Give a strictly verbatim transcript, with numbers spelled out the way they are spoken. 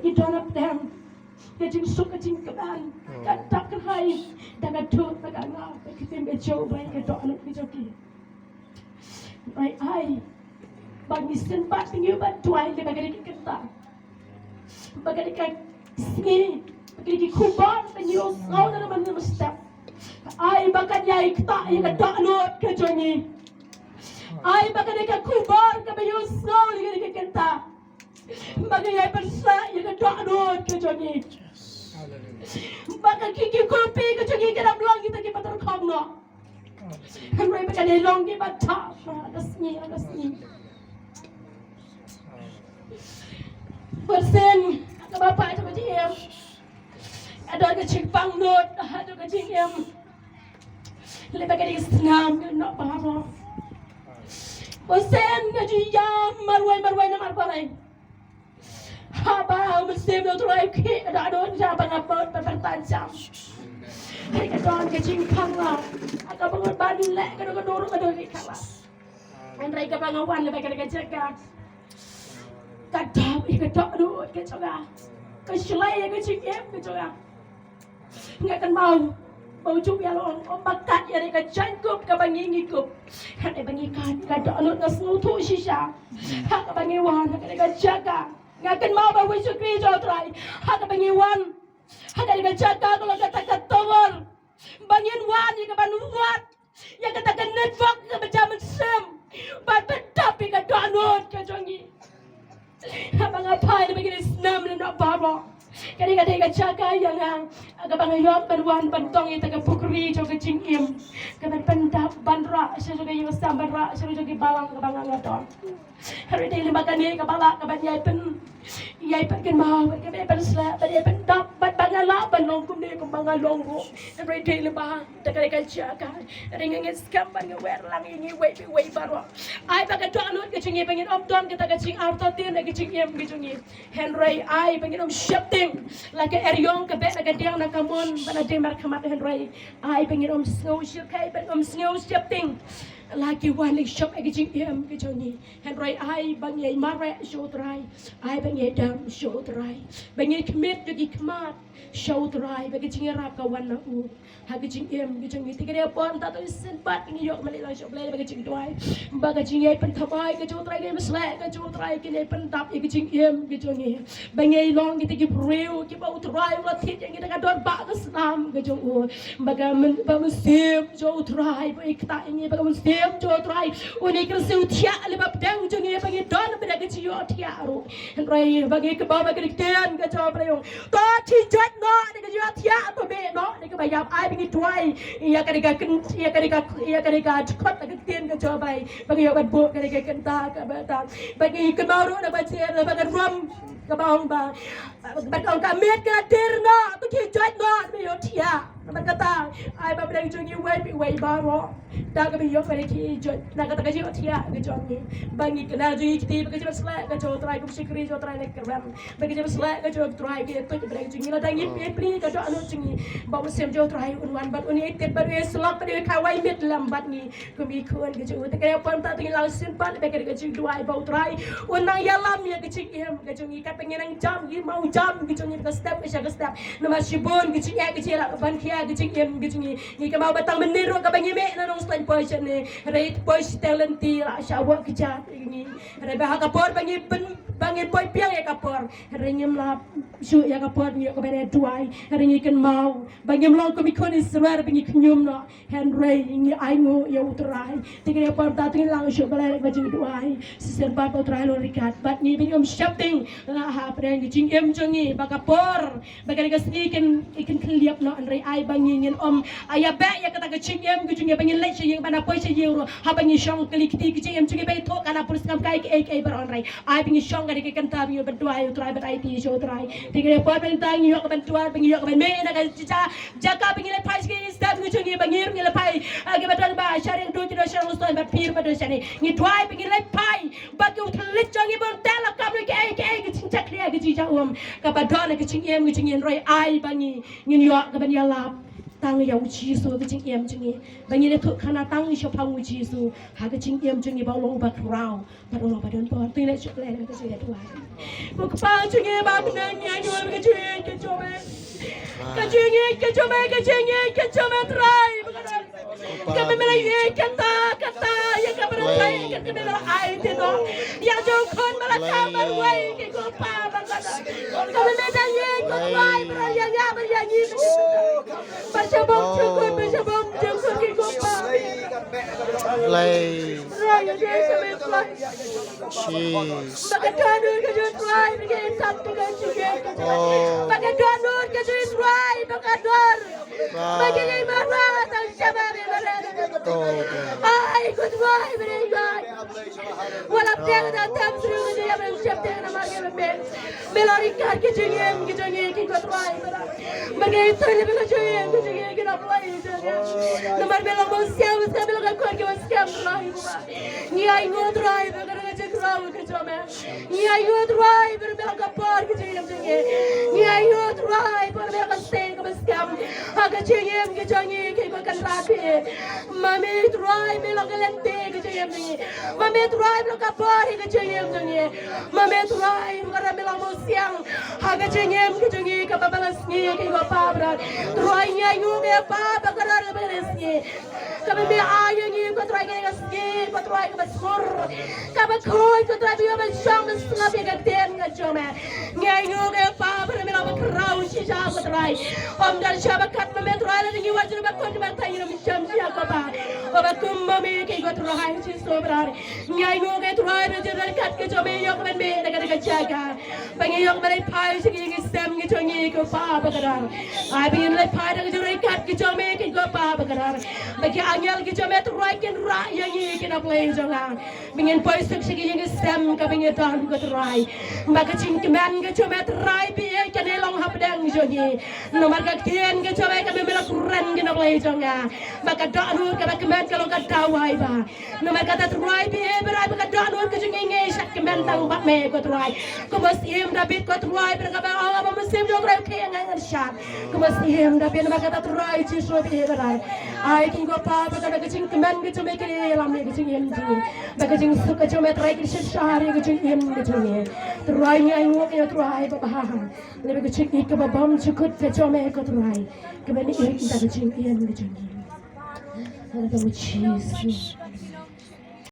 Ki don hapdeng ka jingsuk ka jingkmen, ka dap ka rai, da ka dud, da ka ngap, da ka ktien ka jong U Blei, ka dohnud ka jong ki. Ai, ai, ba ngi sngewbha ïa ngi ban duwai ïa ka dei ka kynta. Ba ka dei ka sngi, ba ka dei ka khubor ba ngi ïohsngew na man na step. Ai, ba kan ïai ktah ïa ka dohnud ka jong ngi. Ai, ba ka dei ka khubor kaba ïohsngew ïa ka dei ka kynta. Ba ka ïai pynsleh ïa ka dohnud ka jong ngi. Ba ka ki ki kopi ka jong ngi kan ym long kita kiba tyrkhong noh. Hynrei ba kan ïai long kiba thah ha ka sngi ha ka sngi. Bun sien ha kaba phai jong ka jingim, ka don ka jingpang nud ha jong ka jingim. Lehse ba ka dei ka snam ka noh baroh. Bun sien ka jingïam marwei marwei namar balei? Haba u Mynsiem U Trai u khih ka dohnud jong nga ba nga bud ban pyrta jam. Hynrei ka don ka jingkhang lang. Haba ngut ban leh ka don ka dur ka don ka khang lang. Hynrei kaba nga wan lehse ba ka dei ka jaka ka dap ïa ka dohnud ka jong nga. Ka shlei ïa ka jingim ka jong nga. Nga kynmaw ba u ju ïa long, ym ba kat ïa ka jaiñkup kaba ngi ngi kup. Hynrei ba ngi kat ka dohnud, nga sngewthuh shisha. Ha kaba ngi wan ha ka jaka, nga kynmaw ba u Jisu Khrist U Trai, ha kaba ngi wan ha ka jaka ka long kata ka tawar ba ngin wan ïa ka ban wad ïa kata ka network kaba jam mynsiem ban pyndap ïa ka dohnud ka jong ngi. Haba nga phai na ba ngi snam na noh baroh, ka dei ka dei ka jaka ïa nga kaba nga ïoh ban wan ban tong ïa kata ka pukri jong ka jingim, ka ban pyndap ban rah sha jong ka ïing ka sem, ban rah sha jong ki balang kaba nga nga don. Hynrei dei lyngba kane ka balang kaba ïai pyn ïai pynkynmaw bad kaba ïai pynsleh bad ïai pyndap bad ba nga lah ban long kumne kumba nga long ruh. Hynrei dei lyngba da ka dei ka jaka. Hynrei nga ngeit skhem ba nga wer lang ïa ngi wei pa wei baroh. Ai ba ka dohnud ka jong ngi ba ngin ym don kata ka jingartatien ha ka jingim ka jong ngi. Hynrei ai ba ngin ym sheptieng la ka eriong ka beh na ka diang na ka mon ba na dei markhmat. Hynrei ai ba ngin ym sngew shyrkhei, ba ngin ym sngew sheptieng la ki wan leit shop ha ka jingim ka jong ngi. Hynrei ai ba ngi ïai mareh sha U Trai, ai ba ngi ïai dam sha U Trai, ba ngi khmih jong ki khmat sha U Trai, ba ka jingïarap ka wan na u ha ka jingim ka jong ngi. Te ka dei ka por mynta to shisien pat ngi ïoh ka mane lang sha U Blei ba ka jingduwai, ba ka jingïai pynthymmai ka jong U Trai, ka jingïasleh ka jong U Trai, ka jingïai pyndap ïa ka jingim ka jong ngi. Ba ngi long kita ki briew kiba U Trai u la thied ïa ngi da ka dor ba ka snam ka jong u. Ba ka myn, ba mynsiem jong U Trai ba i ktah ïa ngi, ba ka mynsiem jong U Trai u ne ka siew thiah lyngba pdeng jong ngi ba ngi don ba da ka jingïohthiah ruh. Hynrei ba ngi kynmaw ba ka dei ka ktien ka jong U Blei. To shi joit noh da ka jingïohthiah, to beh noh da kaba ïap. Ai ba ngi duwai ïa ka dei ka kyn, ïa ka dei ka, ïa ka dei ka dkhot da ka ktien ka jong U Blei. Ba ngi ïoh ban buh ka dei ka kynta kaba tang. Ba ngi kynmaw ruh da ba jer da ba ka rukom kaba ong ba Bad ka ong ka miet ka la dir noh, to shi joit noh, ba ïohthiah. Namar kata ai ba pdeng jong ngi wei pa wei baroh da kaba ïoh ka dei shi joit na kata ka jingïohthiah ka jong ngi. Ba ngi kynmaw jong ngi kti ba ka jingïasleh ka jong U Trai, kum shakri jong U Trai ne kyrmen, ba ka jingïasleh ka jong U Trai ka ïathuh pdeng jong ngi. Lada ngi plie plie ka dohnud jong ngi ba u mynsiem jong U Trai un wan bad un ïaid bad un ïasyllok bad un ïakawei miet lem bad ngi. Kum i khun ka jong u. Te ka dei ka por mynta to ngin lang shisien pat ba ka dei ka jingduwai ba U Trai un nang ïalam ïa ka jingim ka jong ngi, katba ngi nang jam, ngi mawjam ka jong ngi ka step sha ka step. Namar shibun ka jingeh ka jingeh la ban khia ka jingim ka jong ngi. Ngi kynmaw ba tang mynnin ruh kaba ngi mih na Nongstoiñ poi shane, hynrei poi shiteng lynti la shah wah kjat ïa ngi. Hynrei ba ha ka por ba ngi pyn, ba ngi poi biang ïa ka por, hynrei ngim lah shuh ïa ka por ngi ïoh ka ban duwai. Hynrei ngi kynmaw ba ngim long kum i khun Israel ba ngi khñium noh. Hynrei ngi ainguh ïa U Trai. Te ka dei ka por mynta to ngin lang shuh balei ba jingduwai. Shisien pat ba U Trai un ryngkat bad ngi, ba ngim sheptieng la hapdeng ka jingim jong ngi ba ka por, ba ka dei ka sngi kin, kin khyllap noh. Hynrei ai ba ngi ngin ym ïa beh ïa kata ka jingim ka jong ngi ba ngin leit sha ïing, ban da poi sha ïing ruh haba ngi shong kylli kti ka jingim jong ngi ba ngi thoh ka na pur skam kai kaei kaei baroh. Hynrei ai ba ngi shong ka dei ka kynta ba ngi ban duwai U Trai, ban aiti sha U Trai. Te ka dei ka por mynta ngi ïoh ka ban duwai, ba ngi ïoh ka ban mih na ka jaka jaka ba ngi leit phai sha ki step ngi jong ngi, ba ngi ruh ngi leit phai, ah, kiba don ba sha Riangdo ki don sha Nongstoiñ, ba phi ruh ba don shane. Ngi duwai ba ngi leit phai ba ki u thylliej jong ngi ba un teh lakam ïa kiei kiei ki jingjakhlia ki jingjaum kaba don ha ka jingim ka jong ngi. Hynrei ai ba ngi ngin ïoh ka ban ïalap tang ïa u Jisu ka jingim jong ngi. Ba ngin ïathuh khana tang shaphang u Jisu ha ka jingim jong ngi ba u long uba khraw bad u long uba don bor. Te ngin leit sha U Blei ha ka jingïaduwai. Ko Kpa jong ngi ba ha bneng, ngi ainguh ïa ka jingïeit ka jong me. Ka jingïeit ka jong me, ka jingïeit ka jong me Trai. Kaba me la ïeit kata, kata ïa kaba me la ïeit, kata me la ai te noh. Ïa jong u khun ba la kha marwei, ko Kpa ba ka da. Kaba me la ïeit ko Trai, ba la ïa nga, ba la ïa ngi. Ba sha bam jingkut, ba sha bam jingkut, ko Kpa. Lai. Trai ïa ngi sha me Trai. Jeez. Ba ka don ka jong Trai, ba ka don ka jong Trai. Oh. Ba ka don ka jong Trai, ba ka don. Ba ka don. Ai, ko Trai, ba ka don. Wat la pdiang da tam sru ka jong me, ba shep te na mar ka me. Me la ryngkat ka jingim ka jong ngi ko Trai. Ba ka ïathuh lem ka jingim ka jong ngi ki na Blei jong ngi. Namar me long ba u siam, me long ka khun kaba skhem Trai. Ngi ainguh Trai ba ka don ka jingkhraw ka jong me. Ngi ainguh Trai ba me long ka por ka jingim jong ngi. Ngi ainguh Trai ba me long ka seng kaba skhem ha ka jingim ka jong ngi ki ko Kynrad phi. Ma me Trai me long ka lynti ka jingim jong ngi. Ma me Trai me long ka por ka jingim jong ngi. Ma me Trai ba me long ba u siang ha ka jingim ka jong ngi kaba balang sngi ki ko Pa Blei. Trai ngi ainguh ïa Pa ba ka don ka balang sngi. Kaba me ai ïa ngi ko Trai ka sngi ko Trai kaba skur. Kaba khuid ko Trai ba ïoh ban shong ban sngap ïa ka ktien ka jong me. Ngi ainguh ïa Pa ba me long ba khraw shisha ko Trai. Ym don shuh ba kat ma me Trai lada ngi wan sha ba kut ba tang ngi ym sham shisha ko Pa. Ba kum ma me ki ko Trai Jisu Blei. Ngi ainguh ïa Trai ba jingryngkat ka jong me ïoh ban mih na kata ka jaka. Ba ngi ïoh ban leit phai sha ki ïing ki sem ki jong ngi ko Pa ba ka don. Ai ba ngin leit phai da ka jingryngkat ki jong me ki ko Pa ba ka don. Ba ki angel ki jong me Trai kin rah ïa ngi ki na Blei jong nga. Ba ngin poi suk sha ki ïing ki sem kaba ngi don ko Trai. Ba ka jingkmen ka jong me Trai phi ïeit kane long hapdeng jong ngi. Namar ka ktien ka jong me kaba me la kren ki na Blei jong nga. Ba ka dohnud kaba kmen ka long ka dawai ba. Namar kata Trai phi ïeit ba rai ba ka dohnud ka jong ngi ngi shah kmen tang bad me ko Trai. Kum u Syiem Dabid ko Trai ba kaba ong ba u Mynsiem jong Trai u khie ïa nga ngan shad. Kum u Syiem Dabid namar kata Trai Jisu phi ïeit ba rai. Ai ki ko Pa ba kata ka jingkmen ka jong me ka ïalam ïa ka jingim jong ngi. Ba ka jingsuk ka jong me Trai ka shah shah ïa ka jingim ka jong ngi. Trai ngi ainguh ïa Trai ba bha. Lada ka jingïeit kaba bymjukut ka jong me ko Trai. Kaba me ïeit ïa ka jingim ka jong ngi. Haleluya Jisu.